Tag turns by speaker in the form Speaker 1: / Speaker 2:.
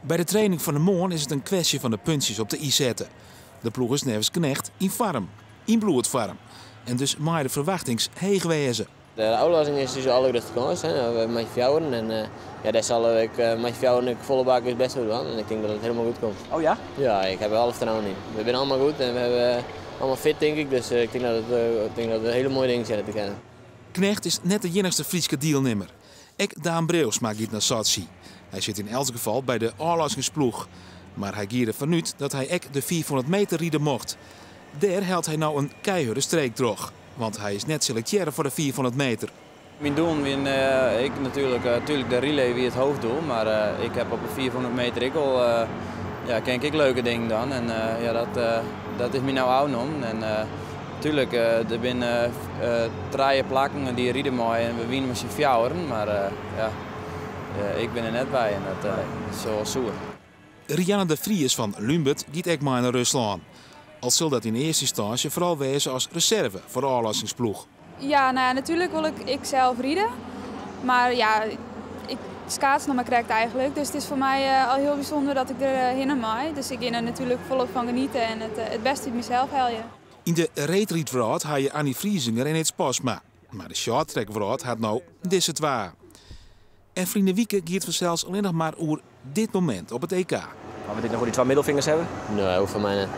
Speaker 1: By de training fan 'e moarn is it in kwestje fan de puntsjes op de i setten. De ploech is neffens Knegt yn foarm, yn bloedfoarm. En dus meie de ferwachtings heech wêze.
Speaker 2: De ôflossing is ús aldergrutste kâns. We mei fjouweren en ja, dêr sille we ek mei fjouweren ek folle bak ús bêst foar dwaan. En ik tink dat it hielendal goed komt.
Speaker 3: Oh ja?
Speaker 2: Ja, ik ha der alle fertrouwen yn. We binne allegear goed en we hawwe allegear fit, tink ik. Dus ik tink dat we hiele moaie dingen sette kinne.
Speaker 1: Knegt is net de iennichste Fryske dielnimmer. Ek Daan Breeuwsma giet nei Sotsji. Hy sit yn elts gefal by de ôflossingsploech. Mar hy gie derfan út dat hy ek de 500 meter ride mocht. Dêr hellet hy no in keiharde streek troch. Want hy is net selektearre foar de 500 meter.
Speaker 4: Myn doel wie ik natuerlik de relay wie it hoofddoel, mar ik ha op de 500 meter ek al, ja, kin ik leuke dingen dwaan en ja, dat is my no ôfnommen. En natuerlik, der binne trije plakken dy't ride mei en we wiene mei syn fjouweren, mar ja, ik bin der net by en dat is wol soer.
Speaker 1: Rianne de Vries fan Lúnbert giet ek mei nei Ruslân. Al sil dat yn earste ynstânsje foaral wêze as reserve foar de ôflossingsploech.
Speaker 5: Ja, no ja, natuerlik wol ik sels ride. Mar ja, ik skaats noch mar krekt eigentlik. Dus it is foar my al hiel bysûnder dat ik der hinne mei. Dus ik gean der natuerlik folop fan genietsje en it bêste út mysels helje.
Speaker 1: Yn de reedrydwrâld ha je Anni Friesinger en Ids Postma. Mar de shorttrackwrâld hat no dizze twa. En ferline wike giet fansels allinnich mar oer dit momint op it EK.
Speaker 3: Moatte we dit noch oer dy twa middelfingers hawwe?
Speaker 2: Nee, hoecht foar my net.